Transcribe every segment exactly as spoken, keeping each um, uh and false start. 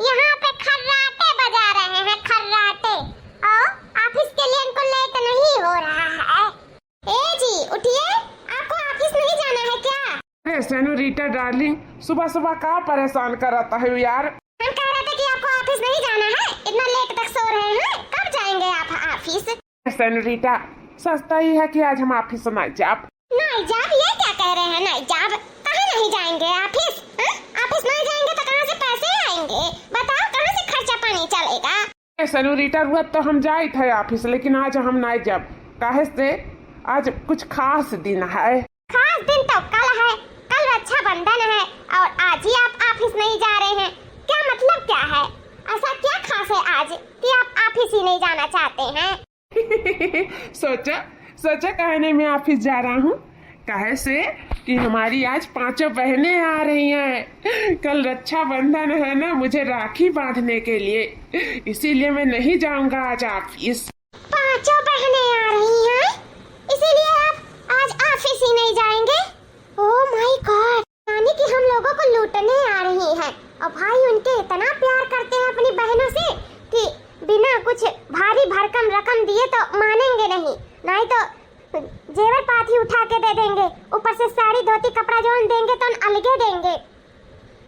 यहाँ पे खर्राटे बजा रहे हैं, खर्राटे। और ऑफिस के लिए इनको लेट नहीं हो रहा है। ए जी, उठिए, आपको ऑफिस नहीं जाना है क्या? अरे सेनोरिटा डार्लिंग, सुबह सुबह का परेशान करत है यार? हम कह रहे थे कि आपको ऑफिस नहीं जाना है, इतना लेट तक सो रहे हैं, कब जाएंगे आप ऑफिस? सेनोरिटा, सच तो ई है कि आज हम ऑफिस नहीं जाब। नहीं जाब? ये क्या कह रहे हैं, नहीं जाब? कहाँ नहीं जाएंगे ऑफिस? हाँ? ऑफिस नहीं जाएंगे तो कहाँ से पैसे आएंगे? बताओ, कहाँ से खर्चा पानी चलेगा? ए सेनोरिटा, रोज तो हम जाइत है ऑफिस, लेकिन आज हम नहीं जाब। काहे से आज कुछ खास दिन है। खास दिन तो कल है, कल रक्षाबंधन है और आज ही आप ऑफिस नहीं जा रहे हैं, क्या मतलब क्या है? ऐसा क्या खास है आज कि आप ऑफिस ही नहीं जाना चाहते हैं? सोचा, सोचा काहे नहीं मैं ऑफिस जा रहा हूँ। काहे से कि हमारी आज पांचों बहनें आ रही हैं। कल रक्षाबंधन है ना, मुझे राखी बांधने के लिए, इसीलिए मैं नहीं जाऊंगा आज ऑफिस। पांचों बहनें आ रही हैं, इसीलिए आप आज ऑफिस ही नहीं जाएंगे? Oh my God, यानी कि हम लोगों को लूटने आ रही हैं। और भाई उनके इतना प्यार करते हैं अपनी बहनों से कि बिना कुछ भारी भरकम रकम दिए तो मानेंगे नहीं, नहीं तो जेवर पाथी उठा के दे देंगे, ऊपर से साड़ी धोती कपड़ा जौन देंगे तो अलगे देंगे।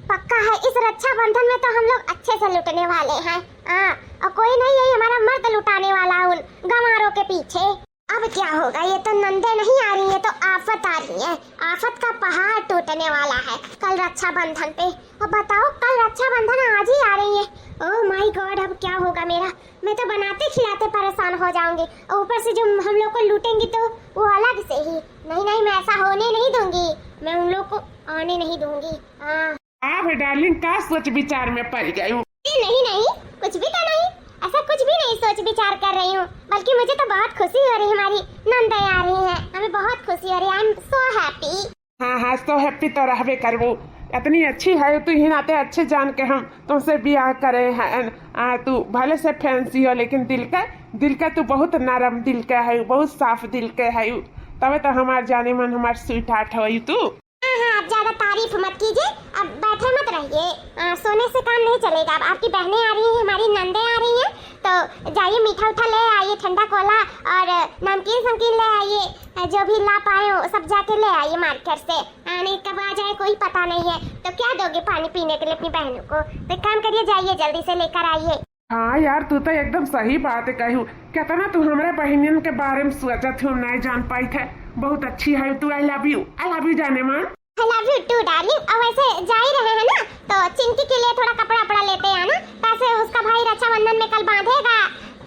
पक्का है, इस रक्षाबंधन में तो हम लोग अच्छे से लूटने वाले हैं। हाँ, और कोई नहीं, यही हमारा मर्द लुटाने वाला है उन गंवारों के पीछे। अब क्या होगा, ये तो नंदे नहीं आ रही है, तो आफत आ रही है। आफत का पहाड़ टूटने वाला है कल रक्षाबंधन पे। अब बताओ, कल रक्षाबंधन आज ही आ रही है। Oh my God, अब क्या होगा मेरा? मैं तो बनाते खिलाते परेशान हो जाऊंगी, और ऊपर से जो हम लोग को लूटेंगी तो वो अलग से ही। नहीं, नहीं, मैं ऐसा होने नहीं दूंगी, मैं उन लोग को आने नहीं दूंगी। हाँ। का भे डार्लिंग, का सोच विचार में पड़ गई हूँ? ए, नहीं, नहीं, कुछ भी तो नहीं, ऐसा कुछ भी नहीं सोच विचार कर रही हूँ, बल्कि मुझे तो बहुत खुशी हो रही है, हमारी नंदे आ रही हैं, हमें बहुत खुशी हो रही है। I am so happy। हाँ, हाँ, so happy तो रहबे करबू। इतनी अच्छी है तू, ही नाते अच्छे जान के हम तुमसे ब्याह करे हैं। आ, तू भले से फैंसी हो, लेकिन दिल का, दिल का तू बहुत नरम दिल के है, बहुत साफ दिल के है। तबे तो हमार जाने मन, हमार स्वीट हार्ट हो तू। हाँ, हाँ, आप ज्यादा तारीफ मत कीजिए, अब बैठे मत रहिए। आ, सोने से काम नहीं चलेगा। अब आपकी बहनें आ रही हैं, हमारी नंदें आ रही हैं, तो जाइए मीठा उठा ले आइए, ठंडा कोला और नमकीन समकीन ले आइए, जो भी ला पाए हो सब जाके ले आइए मार्केट से। आ, नहीं कब आ जाए कोई पता नहीं है, तो क्या दोगे पानी पीने के लिए अपनी बहनों को? तो एक काम करिए, जाइए जल्दी से लेकर आइए। हाँ यार, तू तो एकदम सही बात कहू। कितना तू हमरा बहिनियन के बारे में सोचत हो, नहीं जान पाई थे। बहुत अच्छी है तू। I love you, I love you जाने मन। I love you too darling। अब वैसे जा ही रहे हैं ना, तो चिंकी के लिए थोड़ा कपड़ा वपड़ा लेते आना, कैसे उसका भाई रक्षाबंधन में कल बांधेगा,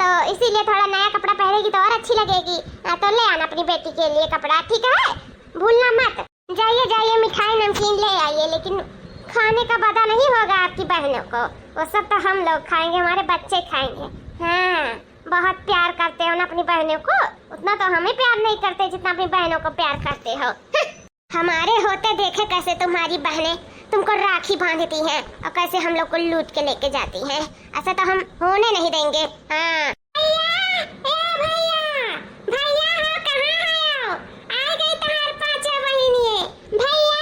तो इसीलिए थोड़ा नया कपड़ा पहनेगी तो और अच्छी लगेगी। हाँ, तो ले आना अपनी बेटी के लिए कपड़ा, ठीक है? भूलना मत। जाइए, जाइए, मिठाई नमकीन ले आइए, लेकिन खाने का बदा नहीं होगा आपकी बहनों को। वो सब तो हम लोग खाएंगे, हमारे बच्चे खाएंगे। हाँ, बहुत प्यार करते हो ना अपनी बहनों को, उतना तो हमें प्यार नहीं करते जितना अपनी बहनों को प्यार करते हो। हमारे होते देखे कैसे तुम्हारी बहनें तुमको राखी बांधती हैं और कैसे हम लोग को लूट के लेके जाती हैं। ऐसा तो हम होने नहीं देंगे। हाँ। भैया, ए भैया, भैया हो, कहाँ है हो? आ गई तोहार पाँचों बहिनिये। भैया।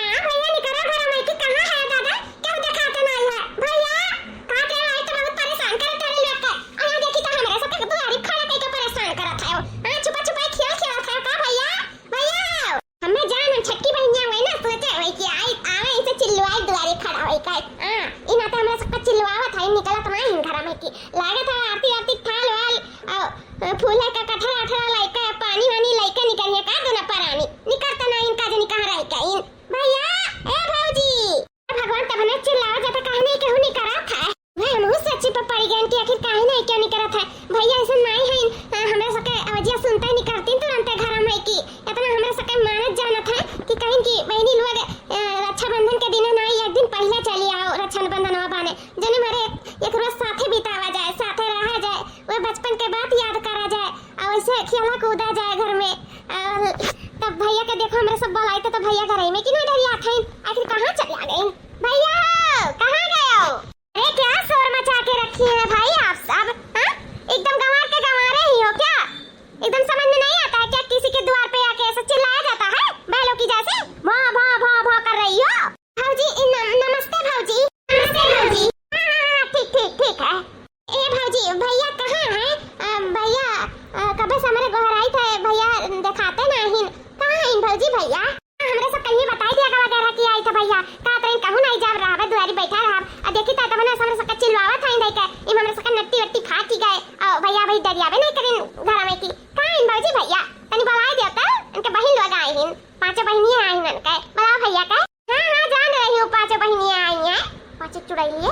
हाँ भैया, निकरा घर में कि कहाँ है दादा? क्यों दिखाते नहीं है? भैया, का के आई तो बहुत परेशान करे तेरे लोग के। अरे देखी तो हमरे सबके दुआरी खड़ा कइके परेशान करत है। हाँ, छुपा छुपा खेल खेलत है का भैया? भैया। हमें जान हम छठी बहिनिया हुई ना, सोचे हुई कि आई, आवे इसे चिल्लवाई दुआरे खड़ा हुई का। हाँ, इना तो हमरा सबका चिल्लवावत है, निकलत ना इन घरा में की। लागत है आरती आरती थाल वाल, अ, फूले का कठरा अठरा लइका, पानी वानी लइका निकलिए का दोनों परानी। निकलता ना इनका जो निकल रही का इन। भैया, ए भौजी। भगवान तब ने चिल्लावा जाता, काहे नहीं केहू निकलत है। भाई, हमहू सोचे पर पड़ गए कि आखिर काहे नहीं, क्यों नहीं करत है। भैया ऐसा नहीं है, अ, हमरा सबके आवाजिया सुनते ही निकलतीन तुरंते घर में कि इतना हमरा सबके मानत जानत है कि कहीं की बहनी लोग, अ, रक्षाबंधन के दिन नहीं, एक दिन पहले चली आओ रक्षाबंधनवा बाने, जने मारे एक रोज साथे बितावा जाए, साथे रहा जाए, वो बचपन के बात याद करा जाए, और ऐसे खेला कूदा जाए घर में। और तब भैया के देखो, हमरा सब बोलाई तो, तो भैया घर में कि ना डरिया थे, आखिर कहाँ चला गए भैया हो, कहाँ गए हो? अरे क्या शोर मचा के रखी है भाई आप सब, हाँ? एकदम गंवार के गंवारे ही हो क्या? एकदम समझ में नहीं आता है क्या किसी के द्वार पे आके ऐसा चिल्लाया जाता है बैलों की जैसे? भौं, भौं, भौं, भौं कर रही हो। भौजी, नम-, नमस्ते भौजी। नमस्ते भौजी। देखाते नाहीं। कहाँ हइन भौजी भइया? हमरे सब कहीं बताई दिया गवा गया कि आई था भइया। का तरेन कहूँ नाहीं जाब, रहबे दुआरी बैठा रहब। आ देखी ता तमने हमरे सब चिल्लावत हइन देख के, इम हमरे सब नट्टी वट्टी फाटी गए। आ भइया भाई डरियाबे नाहीं करिन घर में की। कहाँ हइन भौजी भइया? तनी बुलाई देव त, इनके बहिन लोग आए हइन, पाँचों बहिनिया आए हइन इनके। बुलाओ भइया के। हाँ, हाँ, जान रही हूँ, पाँचों बहिनिया आई हैं, पाँचों चुड़ैलिए।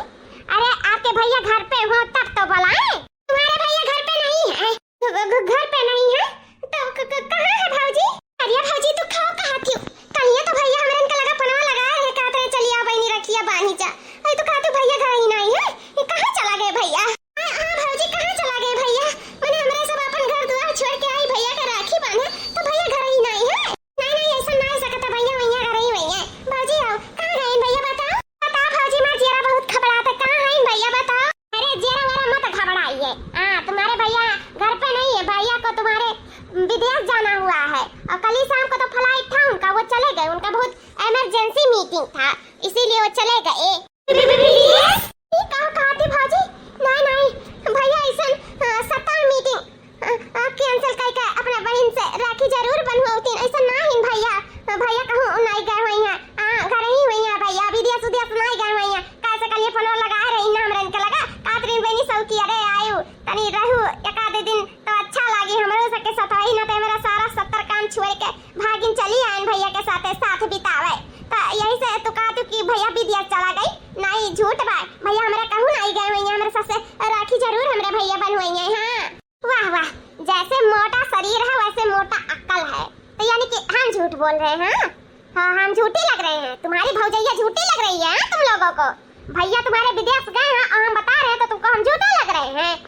अरे, आपके भइया घर पे हो तब तो बुलाएं। तुम्हारे भइया घर पे नहीं है। घ-, घ-, घर पे नहीं है? तो क-, क-, कहाँ है भौजी? अरे भौजी, तू खाओ कहाँ थी? कहिए तो भइया हमरे इनका लगा पनवा लगा है, कहत रहे, "चलिए आओ बहिनी, रखिया बांधी जा।" अरे, तू कहा तू भइया घर ही नहीं है? ये कहाँ चला गए भइया? हाँ, हाँ भौजी, कहाँ चला गए भइया? मने हमरे सब अपन घर दुआर छोड़ के आई भइया का राखी बांधे, तो भइया घर ही नहीं है। नहीं, नहीं, ऐसा ना हो सकता भइया, भइया घर ही भइया। भौजी आओ, कहाँ गए भइया बताओ? बताओ भौजी, मार जियरा बहुत घबरात है, कहाँ है भइया बताओ? अरे जियरा वाला मत घबराइए। हाँ, तुम्हारे भइया घर पे नहीं है, भइया को तुम्हारे विदेश जाना हुआ है और कल ही शाम को तो flight था उनका, वो चले गए, उनका बहुत emergency meeting था, इसीलिए वो चले गए। विदेश? ये का कहती भौजी? नहीं, नहीं, भइया ऐसन, अ, सत्ता meeting, अ, अ, cancel करके अपने बहिन से राखी जरूर बंधवाउतीन। ऐसा नाहीं भइया, अ, भइया कहूँ नाहीं गए हुए हैं, हाँ, घर ही हुए हैं भइया, विदेश उदेश नाहीं गए हुए हैं। कैसे कल ये फोन लगा रही ना, हमरा इनके लगा, कातरीन बहिनी सब की, "अरे आयु, तनी रहू, एक आधे दिन तो अच्छा लागी, हमरो सबके साथ वही ना, तो मेरा सारा सत्तर काम छोड़ के भागिन चली आयन भइया के साथे साथ बितावे।" तो यही से तू कहतू कि भइया विदेश चला गई, नाहीं झूठ बा, भइया हमरा कहूँ नाहीं गए हुए हैं, हमरे साथे राखी जरूर हमरे भइया बंधवाई हैं, हाँ। वाह, वाह, जैसे मोटा शरीर है, वैसे मोटा अक्ल है। तो यानी कि हम झूठ बोल रहे हैं? हाँ, हम झूठी लग रहे हैं? तुम्हारी भौजैया झूठी लग रही है, हाँ, तुम लोगों को? भइया तुम्हारे विदेश गए हैं और हम बता रहे हैं, तो तुमको हम झूठे लग रहे हैं?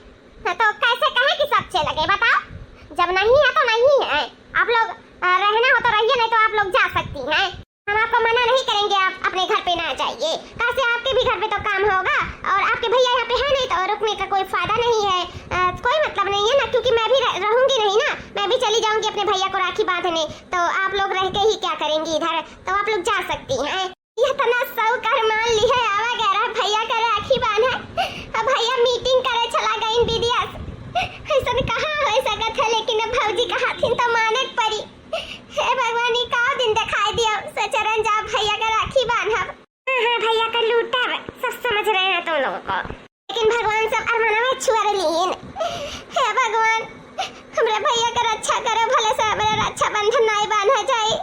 हाँ, तो कैसे कहें कि सच्चे लगे, बताओ? जब नहीं है, तो नहीं है। आप लोग, अ, रहना हो, तो रहिए, नहीं तो आप लोग जा सकती हैं। हम आपको मना नहीं करेंगे, आप अपने घर पे ना जाइए। कैसे आपके भी घर पे तो काम होगा और आपके भइया यहाँ पे है नहीं, तो रुकने का कोई फायदा नहीं है, अ, कोई मतलब नहीं है ना, क्योंकि मैं भी रह-, रहूंगी नहीं ना, मैं भी चली जाऊंगी अपने भइया को राखी बांधने, तो आप लोग रह के ही क्या करेंगी इधर, तो आप लोग जा सकती हैं। ये तना सौ कर मान ली है, आवा गया रहा भइया का राखी बांधे, अब भइया meeting करे चला गई विदेश। ऐसन कहाँ हो सकत है, लेकिन अब भौजी कहा थिन तो माने के पड़ी। हे भगवान, ई का दिन दिखाई दिया, सचरन जा भइया का राखी बांधब। हाँ, हाँ, भइया का लूटब, सब समझ रहे हैं तुम लोगों को। लेकिन भगवान सब अरमानवा छुअर लीन। हे भगवान, हमरे भइया का रक्षा करो, भले से हमरे रक्षाबंधन नाई बांधा जाए।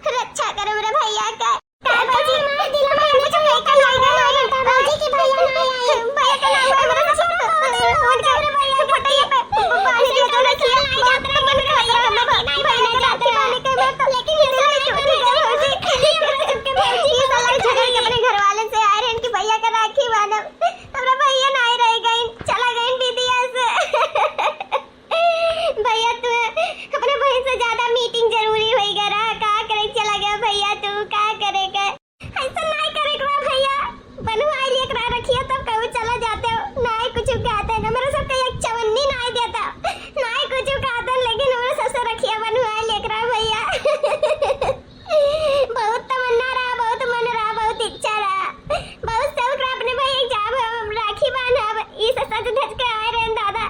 रक्षा करो हमरे भइया का। का भौजी, हमारे दिल में हमें जो लेकर आएगा, हमारे भौजी की भैया ना आए। भैया का नाम है, हमारा छोटा भौजी, उनके हमरे भैया के फोटो ये पे पानी दे दो ना, किया। भैया के राखी बांधे के बाद तो, लेकिन ये सारे छोटे भौजी, ये सारे झगड़ के अपने घर वाले से आ रहे हैं, इनके भैया का राखी बांधब। हमरा भैया ना आए रह गए, चला गए विदेश। भैया, तू अपने बहिन से ज्यादा meeting जरूरी होई गया रहा। का करे चला गया भैया तू, का करे का? ऐसा नाई करे के बा भैया, बनवाई लिए एकरा रखिया तब कहूँ चला जाते हो। नाई कुछ कहते न, मेरे सबके एक चवन्नी नाई देता, नाई कुछ कहते, लेकिन मेरे सबसे रखिया बनवाई लिए एकरा भैया। बहुत तमन्ना रहा, बहुत मन रहा, बहुत इच्छा रहा, बहुत शौक रहा अपने भैया के जाब हम राखी बांधब। ई से सज धज के आए रहे दादा।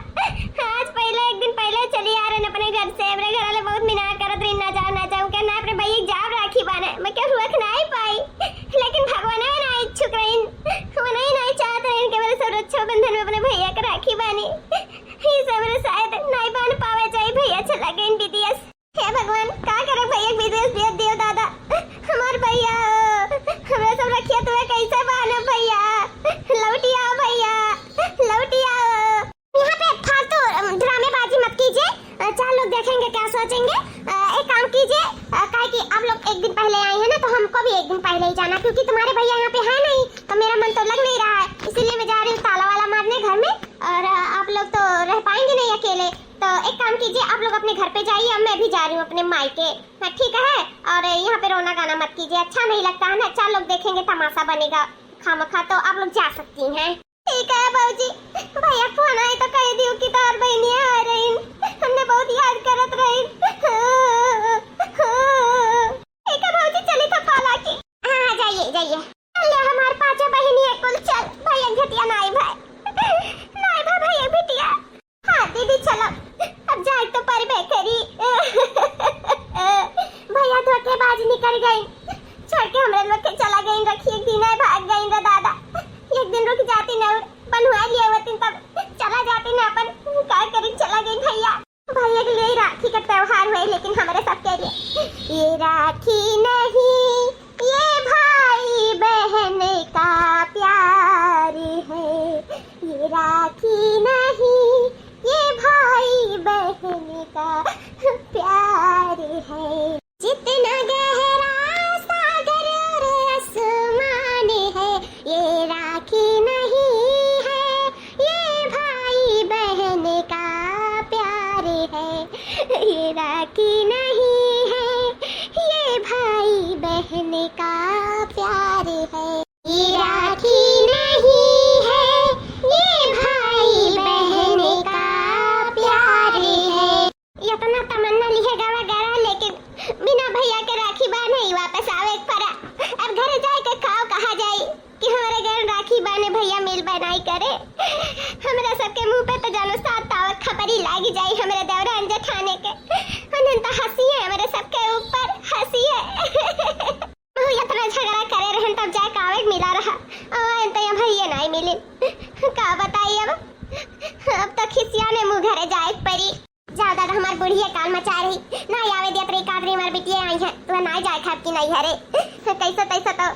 आज पहले, एक दिन पहले चली आ रहे अपने घर से। हमरे घर वाले बहुत मिना करत रही, "ना जाओ, ना जाओ।" क्या ना अपने भैया के जाब राखी बांधे, मैं क्या हुआ के ना ही पाई, लेकिन भगवान में ना इच्छुक रही, वो नहीं, नहीं चाहत रही कि मेरे सब रक्षाबंधन में अपने भैया के राखी बांधी। ई से हमरे शायद नहीं बांध पावे जाए, भैया चला गए विदेश। हे भगवान, का करे भैया के विदेश भेज दियो दादा। हमार भैया, हमरा सब रखिया तुहे कैसे बांधब भैया? लौटी आओ भैया, लौटी आओ। यहाँ पे फालतू, अम, ड्रामेबाजी मत कीजिए। अ, चार लोग देखेंगे क्या सोचेंगे। अ, एक काम कीजिए, अ, काहे कि आप लोग एक दिन पहले आई हैं ना, तो हमको भी एक दिन पहले ही जाना, क्योंकि तुम्हारे भैया यहाँ पे है नहीं, तो मेरा मन तो लग नहीं रहा है, इसीलिए मैं जा रही हूँ ताला वाला मारने घर में। और, अ, आप लोग तो रह पाएंगे नहीं अकेले, तो एक काम कीजिए, आप लोग अपने घर पे जाइए, अब मैं भी जा रही हूँ अपने मायके। हाँ, ठीक है, और यहाँ पे रोना गाना मत कीजिए, अच्छा नहीं लगता है ना, चार लोग देखेंगे, तमाशा बनेगा खामखा, तो आप लोग जा सकती हैं। ठीक है भौजी, भैया फोन आई तो कह दियो कि तोहर बहनिया आ रही, हमने बहुत याद करत रही। ठीक है भौजी, चली तो पाला की। हाँ, हाँ, जाइए, जाइए। चल ले हमार पाँचों बहनिया कुल चल, भैया घटिया नाई भाई, नाई भाई भैया बिटिया। हाँ दीदी चलो, अब जाए तो परबे करी। ठीक है, त्योहार हुए लेकिन हमरे सबके लिए। ये राखी नहीं, ये भाई बहन का प्यार है। ये राखी नहीं, ये भाई बहन का प्यार है। जितना गहरा सागर और आसमान है, ये राखी नहीं है, ये भाई बहन का प्यार है। ये राखी नहीं है, ये भाई बहन का प्यार है। ये राखी नहीं है, ये भाई बहन का प्यार है। इतना तमन्ना लिहे गवा गरा, लेकिन बिना भैया के राखी बान्हे ही वापस आवे के पड़ा। अब घरे जाए के काव कहा जाई कि हमरे घर राखी बान्हे भैया मिल बनाई करे। हमरा सबके मुंह पे तो जानो सात तावत खपरी लागी जाई हमरे देवरान जेठाने के। उन्हन तो हंसी है हमरे सबके ऊपर, हंसी है। इतना झगड़ा करे रहन तब जाके आवे के मिला रहा, और तो यहाँ भैया नहीं मिले। का बताई अब, अब तो खिसिया में मुँह घरे जाए के पड़ी। जाओ दादा, हमार बुढ़िया काल मचा रही, ना आवे दियत रही, कात रही हमार बिटिया आई है, तू ना जाए खाब की नहीं हरे। कैसे तैसे तो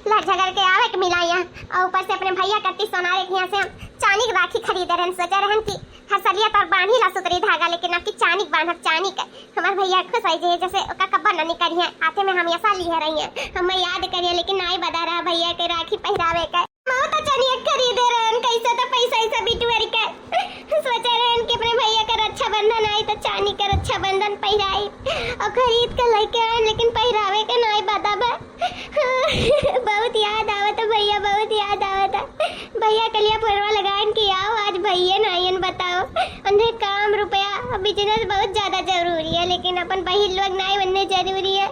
लड़ झगड़ के आवे के मिला यहाँ, और ऊपर से अपने भैया कत्ती सोनारे के यहाँ से हम चानी के राखी खरीदे रहन, सोचे रहन कि हसलिया पर बांधी ला सुतरी धागा, लेकिन आपकी चानी के बांधब, चानी के। हमार भैया खुश हो जाए, जैसे ओका कब्बा ना निकलिए, हाथे में हमेशा लिए रही है, हम याद करिए, लेकिन नाई बदा रहा भैया के राखी पहिरावे के। मऊ तो चनिया खरीदे रहन, कैसे तो पैसा ऐसा बिटुअर के सोचे रहन कि अपने भैया का रक्षाबंधन आई तो चानी का रक्षाबंधन पहिराई, और खरीद के लेके आए, लेकिन पहिरावे के नाई बता बा। बहुत याद आवत है भैया, बहुत याद आवत है। भैया कलिया फोनवा लगाएन कि आओ आज भैया नायन बताओ, उन्हें काम रुपया बिजनेस बहुत ज्यादा जरूरी है, लेकिन अपन बहिन लोग नाई बनने जरूरी है।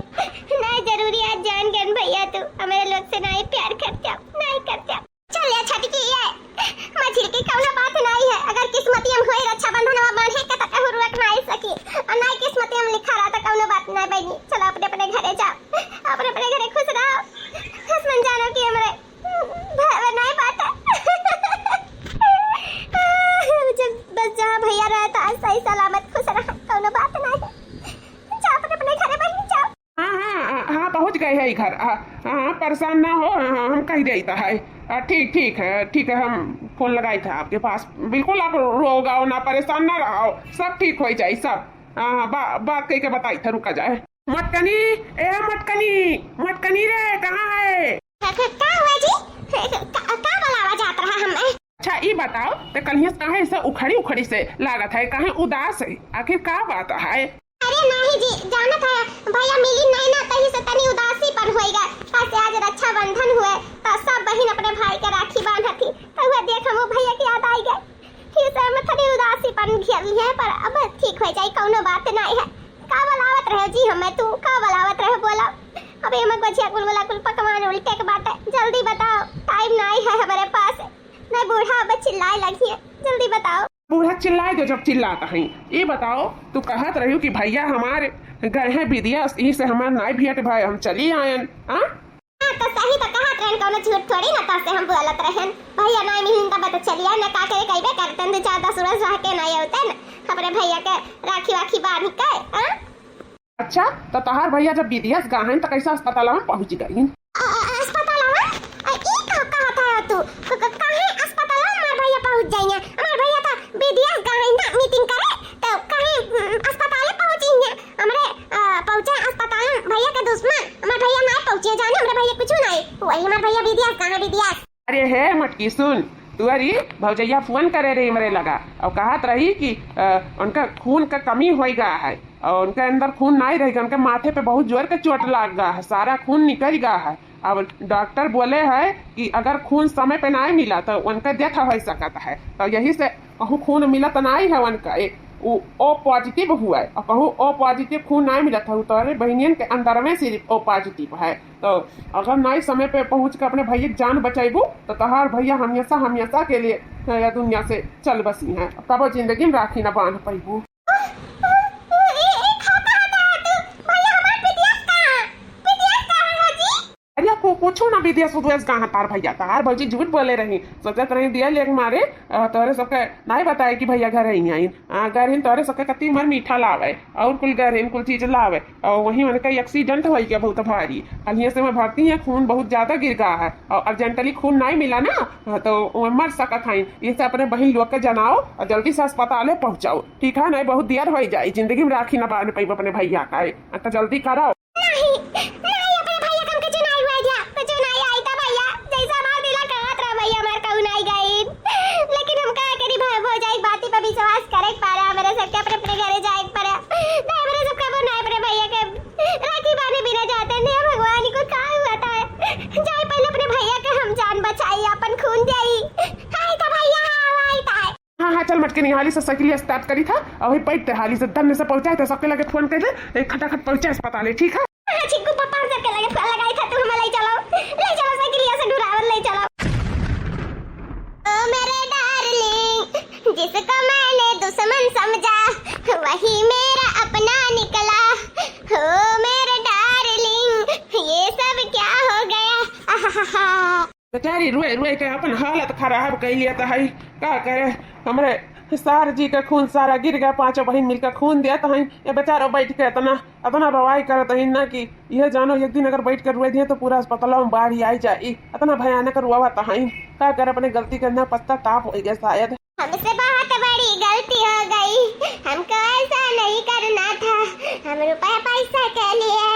नाई जरूरी आज जान गए भैया, तू हमारे लोग से नाई प्यार करते हो, नाई करते हो। चल या छटकी ये मझिल की कौनो बात नहीं है, अगर किस्मतिया में होई रक्षाबंधन में बांधे के तो कहूँ रुक नहीं सकी, और नहीं किस्मतिया में लिखा रहा तो कौनो बात नहीं बहनी। चलो अपने अपने घरे जाओ, अपने अपने घरे खुश रहो। हसबैंड जानो कि हमरे भावे नहीं बात है। जब बस जहाँ भैया रहे तो सही सलामत खुश रहा, कौनो बात नहीं है। जाओ अपने अपने घरे बहनी जाओ। हाँ, हाँ, हाँ, हाँ, पहुँच गए है घर। हाँ, हाँ, परेशान ना हो, हाँ, हाँ, हम कह देता है। हाँ, ठीक, ठीक है, ठीक है, हम फोन लगाई था आपके पास। बिल्कुल आप रोगा ना, परेशान ना रहो, सब ठीक हो जाए, सब। हाँ, हाँ, बा-, बात कह के बताई था, रुका जाए। मटकनी, ए मटकनी, मटकनी रे, कहाँ है? का, का, का हुआ जी? का, का, का बुलावा जात रहा हमें? अच्छा, ई बताओ, ते कलिया से काहे ऐसे उखड़ी उखड़ी से लागत है, काहे उदास है, आखिर का बात है? अरे नहीं जी, जानत है, भैया मिली नहीं ना, तही से तनी उदासीपन होइगा। काहे से आज रक्षाबंधन हुए, तो सब बहिन अपने भाई के राखी बांधत ही, तो हुए देख हमू भैया के याद आई गए। फिर से हम थोड़ी उदासीपन घेर लिए, पर अब ठीक हो जाई, कौनो बात नहीं है। का बुलावत रहे जी हमें, तू का बुलावत रहे बोला? अबे हमर बचिया कुल वाला कुल पकवान उल्टे के बाटे, जल्दी बताओ, टाइम नहीं है हमारे पास। नहीं बूढ़ा अब चिल्लाए लगी है, जल्दी बताओ। बूढ़ा चिल्लाए दो जब चिल्लाता है। ये बताओ, तू कहत रही कि भैया हमारे घर है विदेश, यही से हमार नाई भेंट भाई हम चली आयन, हाँ? हाँ, तो सही तो कहत रहन, कौनो झूठ थोड़ी ना तो से हम बोलत रहन। भैया नाई मिलन तब तो चलिया न का करे, कइबे करतन, दो चार दस रोज रह के नाई आवते न, अपने भैया के राखी वाखी बांध के, हाँ? अच्छा, तो तहार भैया जब विदेश गा हैं, तो कैसे अस्पताल में पहुंच गई? अ, अ, अस्पताल में? अ, ई का कहत है तू? क-, क-, काहे अस्पताल में हमार भैया पहुंच जाइए? हमार भैया तो विदेश गा हैं ना मीटिंग करे, तो काहे, हम्म, अस्पताल पहुंची हैं? हमरे, अ, पहुंचे अस्पताल में भैया के दुश्मन, हमार भैया ना पहुंचे, जाने हमरे भैया कुछ नहीं, वही हमार भैया विदेश गा हैं, विदेश। अरे हे मटकी सुन, तू अरे भौजैया फोन करे रही हमरे लगा और कहत रही कि, अ, उनका खून का कमी होई गा है और उनके अंदर खून नहीं रही गा, उनके माथे पे बहुत जोर के चोट लाग गा है, सारा खून निकल गा है। अब डॉक्टर बोले है कि अगर खून समय पे नहीं मिला तो उनका डेथ हो सकत है, तो यही से कहूँ खून मिलत नहीं है उनका, ए, उ O पॉजिटिव हुआ है और कहूँ O पॉजिटिव खून नहीं मिलत है, तो अरे बहनियन के अंदर में सिर्फ O पॉजिटिव है। तो अगर नाई समय पे पहुँच के अपने भैया के जान बचैबू, तो तोहार भैया हमेशा, हमेशा के लिए यह दुनिया से चल बसी हैं। कबो जिंदगी में राखी ना बांध पैबू। अरे कु-, कुछ छू ना विदेश उदेश कहाँ तार भैया, तार भौजी झूठ बोले रही, सोचत रही दिया लेक मारे, अ, तोहरे सबके नाई बताए कि भैया घर ही आइन। आ, गरहिन तोहरे सबके कति मर मीठा लावे, और कुल गरहिन कुल चीज लावे, और वहीं उनका accident होई गया बहुत भारी। कलिया से मैं भर्ती है, खून बहुत ज्यादा गिर गया है, और urgently खून नाई मिला ना, हाँ, तो वो मर सकत हईन। ये से अपने बहिन लोग के जनाओ और जल्दी से अस्पताल में पहुँचाओ, ठीक है? नहीं बहुत देर हो जाए, जिंदगी में राखी ना बांध पाइब अपने भैया का, तो जल्दी कराओ। नहीं, नहीं, अपने भैया का हमके चुनाई हुआ जा, तो चुनाई आई था भैया, जैसा हमार दिला कहत रहा भैया, हमार कहू नहीं गई। लेकिन हम का करी भाई, भौजाई बाती पे विश्वास करे के पारे, हमरे सबके अपने, अपने घरे जाए के पारे। तो हमरे सबके बनाए अपने भैया के राखी बांधे बिना जाते नहीं, भगवान को का हुआ था। जाए पहले अपने भैया के हम जान बचाई, अपन खून जाई। आई था भैया, हाँ, आई था। हाँ, हाँ, चल मटकनी, हाली से साइकिल start करी था, और वही बैठ ते हाली से दन्ने से पहुँचाए थे, सबके लगे फोन कर दे, ए, खटाखट पहुँचा अस्पताल, ठीक है? हाँ, चिंकू पापा, हम सबके लगे फोन लगाई था, तू हमें ले चलो, ले चलो साइकिलिया से ढुरावन ले चलो। ओ मेरे डार्लिंग, जिसको मैंने दुश्मन समझा, वही मेरा अपना निकला। ओ मेरे डार्लिंग, ये सब क्या हो गया? आहाहा। बेचारी रोए रोए के अपन हालत खराब कइ लिया त हई। का करे, हमरे सार जी के खून सारा गिर गया, पांचों बहिन मिलकर खून देत हई। ये बेचारो बैठ के इतना, इतना रोवाई करत हई ना कि यह जानो एक दिन अगर बैठ के रोए दिए तो पूरा अस्पताल में बाढ़ आई जाई। इतना भयानक रोवत हई। का करे, अपने गलती के ना पश्चाताप हो गया शायद। हमसे बहुत बड़ी गलती हो गई, हमको ऐसा नहीं करना था। हम रुपया पैसा के लिए,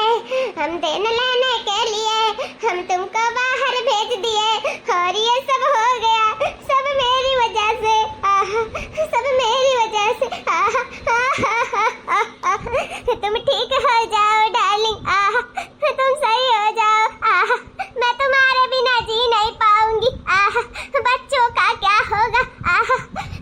हम देन लेने के लिए हम तुमको बाहर भेज दिए, और ये सब हो गया, सब मेरी वजह से, आह, सब मेरी वजह से, आह, आह, आह, आह, आह। तुम ठीक हो जाओ डार्लिंग, आह, तुम सही हो जाओ, आह, मैं तुम्हारे बिना जी नहीं पाऊंगी, आह, बच्चों का क्या होगा, आह,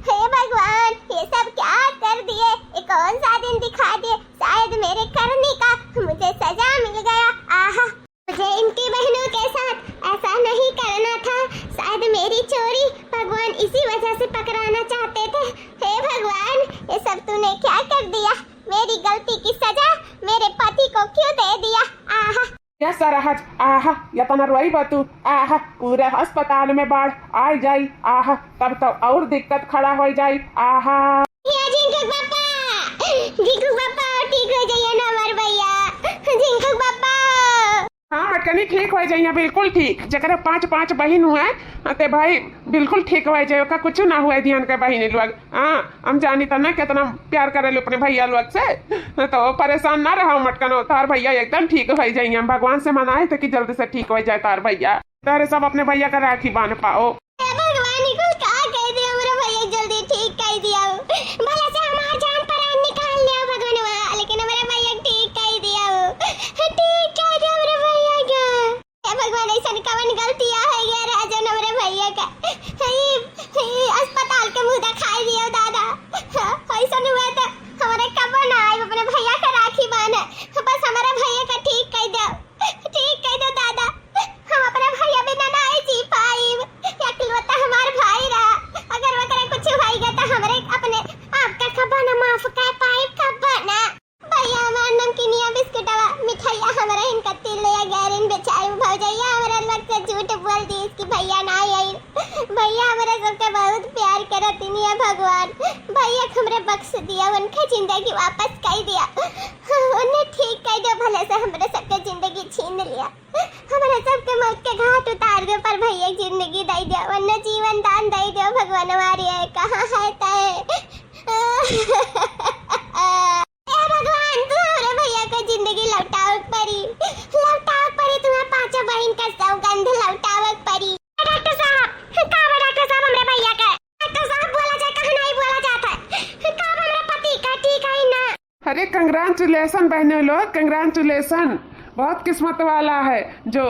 हे भगवान, ये सब क्या कर दिए, ये कौन सा दिन दिखा दिए, शायद मेरे करनी का मुझे सजा मिल गया, आह। मुझे इनकी बहनों के साथ ऐसा नहीं करना था। शायद मेरी चोरी भगवान इसी वजह से पकड़ाना चाहते थे। हे भगवान, ये सब तूने क्या कर दिया? मेरी गलती की सजा मेरे पति को क्यों दे दिया? आहा। क्या सरहज, आहा, यतना रोई बा तू, आहा, पूरे अस्पताल में बाढ़ आ जाई, आहा, तब तो और दिक्कत खड़ा हो जाई, आहा। या झिंकू पापा, झिंकू पापा, ठीक हो जाइए ना हमार भैया, झिंकू पापा। हाँ मटकनी, ठीक हो जाइए, बिल्कुल ठीक। जकरे पाँच, पाँच बहिन हुए, ते भाई बिल्कुल ठीक हो जाए, ओका कुछ ना हुए दिहन के बहिनी लोग। हाँ, हम जानी त ना कितना प्यार करे लो अपने भैया लोग से, तो परेशान ना रहो मटकनो, तार भैया एकदम ठीक हो जाइए। हम भगवान से मनाए थे कि जल्दी से ठीक हो जाए तार भैया, तारे सब अपने भैया का राखी बांध पाओ। हे भगवान, ई कुल का कह दे, हमरा भैया जल्दी ठीक कर दिया। भला से हमार जान परान निकाल लिया भगवानवा, लेकिन हमरा भैया ठीक कर दिया, ठीक कर दिया हमरा भैया का। हे भगवान, ऐसन कवन गलती आ है ये राजन हमरा भैया का? ई, ई अस्पताल के मुंह दिखाई दिया दादा। ऐसन हुआ तो हमारे कब ना आए अपने भैया का राखी बांधे, बस हमारे भैया का ठीक कर दो। ठीक कह दो दादा, हम अपने भैया बिना नाहीं जी पाइब। इकलौता हमार भाई रहा, अगर ओकरे कुछ होइगा तो हमरे अपने आप का कब्बो ना माफ कर पाइब, कब्बो ना। भैया हमार नमकीनिया बिस्कुटवा मिठाइया हमरा इनका तिल या गैरिन बेचाई, भौजैया हमरा लग से झूठ बोल दी इसकी भैया ना आई। भैया हमरा सबके बहुत प्यार करत इनिया भगवान, भैया हमरे बख्श दिया, उनका जिंदगी वापस कर दिया। उन्हें ठीक कर दो, भले से हमरे सबके जिंदगी छीन लिया, हमरे सबके मौत के घाट उतार दो, पर भैया जिंदगी दे दो, वरना जीवन दान दे दो। भगवान हमारी है, कहाँ है तय? हे भगवान, तू हमरे भैया के जिंदगी लौटावे के परी, लौटावे के परी, तुम्हारे पांचों बहिन का सौगंध लौटावे के परी। डॉक्टर साहब, का बा डॉक्टर साहब हमरे भैया के? डॉक्टर साहब, बोला जाए, कहाँ नहीं बोला जाता है? का बा हमरे पति का, ठीक है ना? अरे congratulation बहनों लोग, congratulation। बहुत किस्मत वाला है जो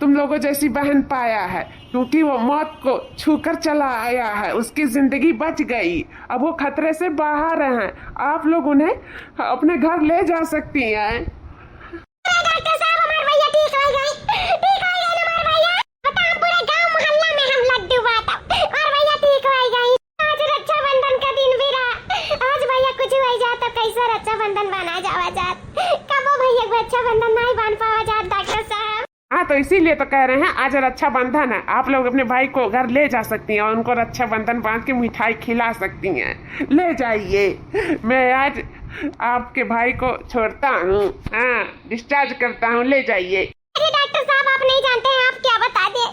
तुम लोगों जैसी बहन पाया है, क्योंकि वो मौत को छूकर चला आया है, उसकी जिंदगी बच गई। अब वो खतरे से बाहर हैं, आप लोग उन्हें अपने घर ले जा सकती हैं। डॉक्टर साहब, हमार भैया ठीक हो गए, ठीक हो गए हमार भैया। बता, पूरे गांव मोहल्ला में हम लड्डू बांटा, हमार भैया ठीक हो गए। आज रक्षाबंधन का दिन भी रहा, आज भैया कुछ हो जात तो कैसे रक्षाबंधन बना जावा जात, कबो भैया को रक्षाबंधन नहीं बांध पावा जात डॉक्टर साहब। हाँ, तो इसीलिए तो कह रहे हैं, आज रक्षाबंधन है, आप लोग अपने भाई को घर ले जा सकती हैं और उनको रक्षाबंधन बांध के मिठाई खिला सकती हैं। ले जाइए, मैं आज आपके भाई को छोड़ता हूँ, हाँ, डिस्चार्ज करता हूँ, ले जाइए। अरे डॉक्टर साहब, आप नहीं जानते हैं, आप क्या बता दें।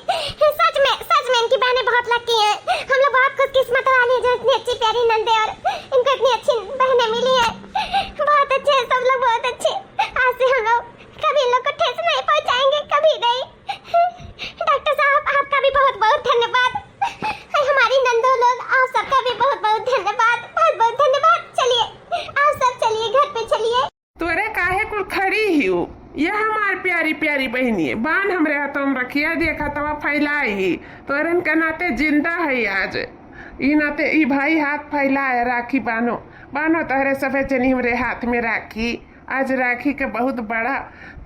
सच में, सच में इनकी बहनें बहुत लकी हैं। हम लोग बहुत खुशकिस्मत वाले हैं जो इतनी अच्छी प्यारी नंदे और इनको इतनी अच्छी बहनें मिली हैं। बहुत अच्छे हैं सब लोग, बहुत अच्छे। आज से हम लोग कभी इन लोग को ठेस नहीं पहुंचाएंगे, कभी नहीं। डॉक्टर साहब, आपका भी बहुत बहुत धन्यवाद। हमारी नंदो लोग, आप सबका भी बहुत बहुत धन्यवाद, बहुत बहुत धन्यवाद। चलिए, आप सब चलिए, घर पे चलिए। तोरे काहे कुल खड़ी ही हो? यह हमार प्यारी प्यारी बहिनी है, बान हमरे हाथों में रखिया, देखा तवा फैलाई ही। तोरन के नाते जिंदा है आज। ई नाते ई भाई हाथ फैलाए, राखी बानो, बानो तोहरे सफेद जनी हमरे हाथ में राखी। आज राखी के बहुत बड़ा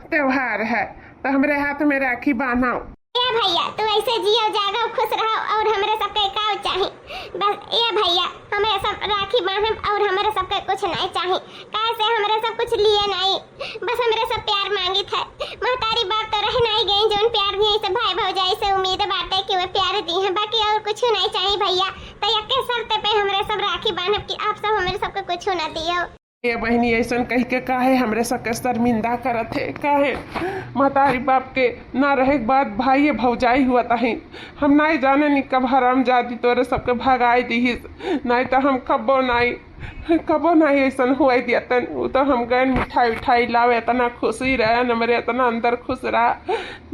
त्योहार है, तो हमरे हाथ में राखी बान्हो। ए भैया, तू ऐसे जियो, जागो, खुश रहो और हमरे सबके का चाही? बस ए भैया, हमरे सब राखी बान्हब और हमरे सबके कुछ नहीं चाही। काहे से हमरे सब कुछ लिए नहीं, बस हमरे सब प्यार मांगित है। महतारी बाप तो रह नहीं गई, जौन प्यार दिए से भाई भौजाई से उम्मीद बाटे कि वे प्यार दी हैं, बाकी और कुछ नहीं चाही भैया। तो यक्के शर्त पे हमरे सब राखी बान्हब कि आप सब हमरे सबके कुछ ना दियो। ए बहिनी, ऐसन कह के काहे हमरे सबके शर्मिंदा करत है? काहे महतारी बाप के ना रहे के बाद भाई भौजाई हुआ तही? हम नाई जाने नी कब हरामजादी तोरे सबके भगाई दीहिस, नाई तो हम कब्बो नाई, कब्बो नाई ऐसन हुआ दियतन। उ तो हम गैन मिठाई उठाई लावे, इतना खुशी रहे हमरे, इतना अंदर खुश रहा।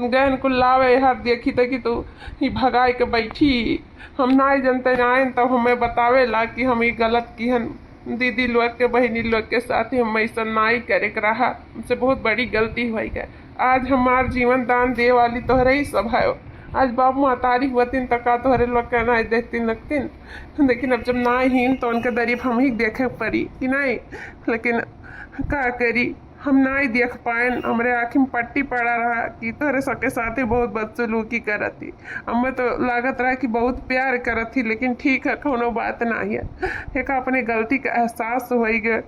गैन कुल लावे, हर देखी तो कि तू ही भगाई के बैठी। हम नाई जनते आयन तो हमें बतावे ला कि हम ई गलत किहन। दीदी लोग के, बहिनी लोग के साथ ही हम ऐसा नाई करे के रहा, हमसे बहुत बड़ी गलती होइ गए। आज हमार जीवन दान दे वाली तोहरे ही सब है। आज बाप महतारी हुअतिन त का तोहरे लोग के नाई देखतिन लगतिन? लेकिन अब जब नाई हीन तो उनके दरीब हम ही देखे पड़ी कि नहीं? लेकिन का करी, हम नाई देख पाएन, हमरे आँखी में पट्टी पड़ा रहा कि तोहरे सबके साथे बहुत बदसलूकी करत ही। हमें तो लागत रहा कि बहुत प्यार करत ही, लेकिन ठीक है, कौनो बात ना है। एक अपने गलती का एहसास होइ गए,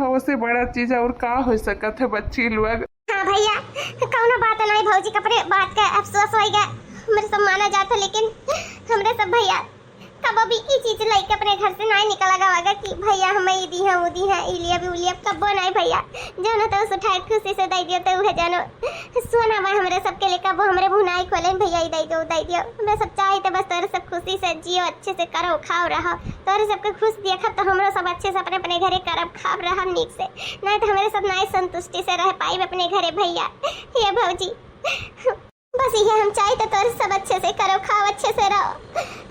ओसे बड़ा चीज और का हो सकत है बच्ची लोग। हाँ भैया, कौनो बात नहीं भौजी, अपने बात का अफसोस होइ गए, हमरे सब माना जात है, लेकिन हमरे सब भैया कबो भी ई चीज लइके अपने घर से नाई निकला गवागा कि भैया हमें ई दी है, ऊ दी है, ई लिया भी, ऊ लिया, कबो नाई भैया। जौन तो उस उठाए खुशी से दे दियो तो उहे जानो। सोना बा हमरे सबके लिए, कबो हमरे मुँह नाई खोले भैया, ई दे दियो, ऊ दे दियो। हमरे सब चाही तो बस तोरे सब खुशी से जियो, अच्छे से करो, खाओ, रहो। तोरे सबके खुश देखब तो हमरो सब अच्छे से अपने अपने घरे करब, खाब, रहब नीक से। नाई तो हमरे सब नाई संतुष्टि से रह पाइब अपने घरे भैया। ये भौजी। बस इहे हम चाही तो तोरे सब अच्छे से करो, खाओ, अच्छे से रहो।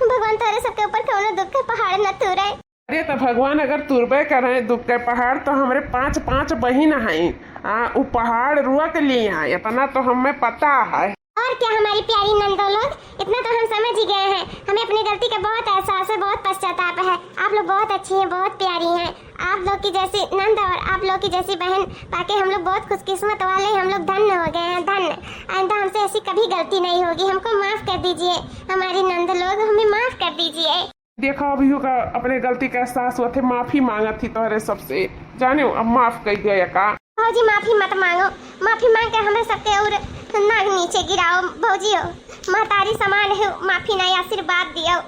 भगवान तोरे सबके ऊपर कौनो दुख के पहाड़ न तूरे। अरे तो भगवान अगर तुरबे करे दुख के पहाड़ तो हमरे पांच, पांच बहिन हैं, आ, उ पहाड़ रोक लिए हैं, इतना तो हमें पता है। और क्या हमारी प्यारी नंदो लोग, इतना तो हम समझ ही गए हैं। हमें अपनी गलती का बहुत एहसास है, बहुत पश्चाताप है। आप लोग बहुत अच्छी हैं, बहुत प्यारी हैं। आप लोग की जैसी नंद और आप लोग की जैसी बहन पाके हम लोग बहुत खुशकिस्मत वाले, हम लोग धन्य हो गए हैं, धन्य। आइंदा हमसे ऐसी कभी गलती नहीं होगी, हमको माफ कर दीजिए हमारी नंद लोग, हमें माफ कर दीजिए। देखो, अभियो का अपने गलती का एहसास हुआ थे, माफी मांगा थी तोहरे सबसे, जाने अब माफ कर दिया का। भौजी माफी मत मांगो, माफी मांग के हमरे सबके और नाग नीचे गिराओ भौजी हो, महतारी समान है, माफी नहीं आशीर्वाद दियो।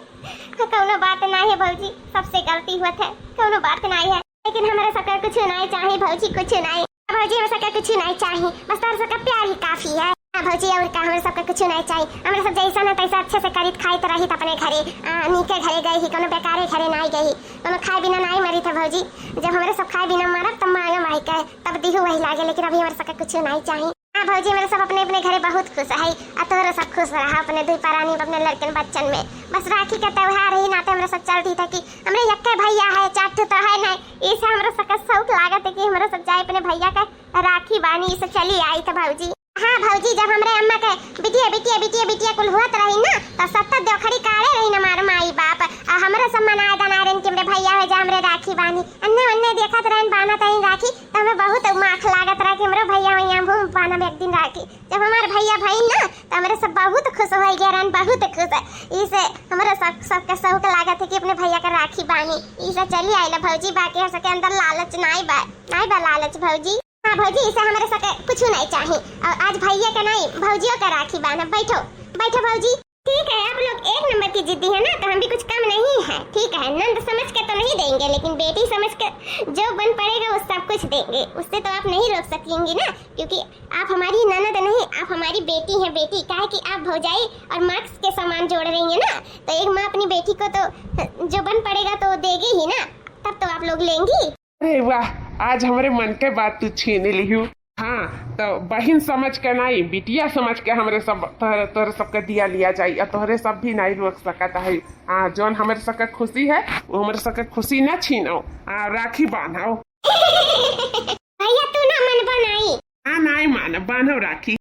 कौनो बात नहीं है भौजी, सबसे गलती हुआ थे, कौनो बात नहीं है, लेकिन हमरे सबके कुछ नहीं चाहिए भौजी, कुछ नहीं। भौजी, हमरे सबके कुछ नहीं चाहिए, बस तोहरे सबके प्यार ही काफी है। हाँ भौजी, और का, हमरे सबके कुछ नहीं चाहिए। हमरे सब जैसा ना तैसा अच्छे से करित खाइत रहित अपने घरे, आ, नीके घरे गए ही, कोनो बेकारे घरे नहीं गए ही, कोनो खाए बिना नहीं मरी थे भौजी। जब हमरे सब खाए बिना मरब तब मांगे माई के, तब दिहू वही लागे, लेकिन अभी हमरे सबके कुछ नहीं चाहिए। हाँ भौजी, हमरे सब अपने अपने घरे बहुत खुश है, आ तोहरे सब खुश रहा अपने दुई परानी, अपने लड़कन बच्चन में। बस राखी के त्योहार ही नाते हमरे सब चल दी था कि हमरे यक्के भैया है, चार ठो तो है नहीं, इसे हमरे सबके शौक लागत है कि हमरे सब जाए अपने भैया के राखी बानी से चली आई तो भौजी। हाँ भौजी, जब हमरे अम्मा के बिटिया, बिटिया, बिटिया, बिटिया कुल हुअत रही ना, तो सत्तर देवखड़ी काढ़े रही ना हमार माई बाप। आ हमरे सब मनाए दनाए रहन कि हमरे भैया हो जा, हमरे राखी बानी। अन्ने वन्ने देखत रहन, बान्हत रहन राखी, तो हमें बहुत माख लागत रहा कि हमरो भैया हो यहाँ, हम बान्हब एक दिन राखी। जब हमार भैया भई ना, तो हमरे सब बहुत खुश हो गया रहन, बहुत खुश। इसे हमरे सब, सबके शौक लागत है कि अपने भैया के राखी बानी। इसे चली आइला भौजी, बाकी हम सबके अंदर लालच नाई बा, नाई बा लालच भौजी। हाँ भौजी, इसे हमरे सके कुछ नहीं चाहिए। और आज भैया का नहीं, भौजियों का राखी बांधा। बैठो, बैठो भौजी। ठीक है, आप लोग एक नंबर की जिद्दी है ना, तो हम भी कुछ कम नहीं है। ठीक है, नंद समझ के तो नहीं देंगे, लेकिन बेटी समझ के जो बन पड़ेगा वो सब कुछ देंगे। उससे तो आप नहीं रोक सकेंगी ना, क्योंकि आप हमारी ननद नहीं, आप हमारी बेटी हैं बेटी। काहे कि आप भौजाई और माँ के समान जोड़ रही है ना, तो एक माँ अपनी बेटी को तो जो बन पड़ेगा तो देगी ही ना, तब तो आप लोग लेंगी। अरे वाह, आज हमरे मन के बात तू छीन लिहू। हाँ, तो बहिन समझ के नहीं, बिटिया समझ के हमरे सब तोहरे, तोहरे सबके दिया लिया जाई, और तोहरे सब भी नहीं रोक सकत है। हाँ, जौन हमरे सबके खुशी है, वो हमरे सबके खुशी ना छीनो। हाँ, राखी बांधो। भैया तू ना मन बनाई। हाँ, नहीं मानब, बांधो राखी।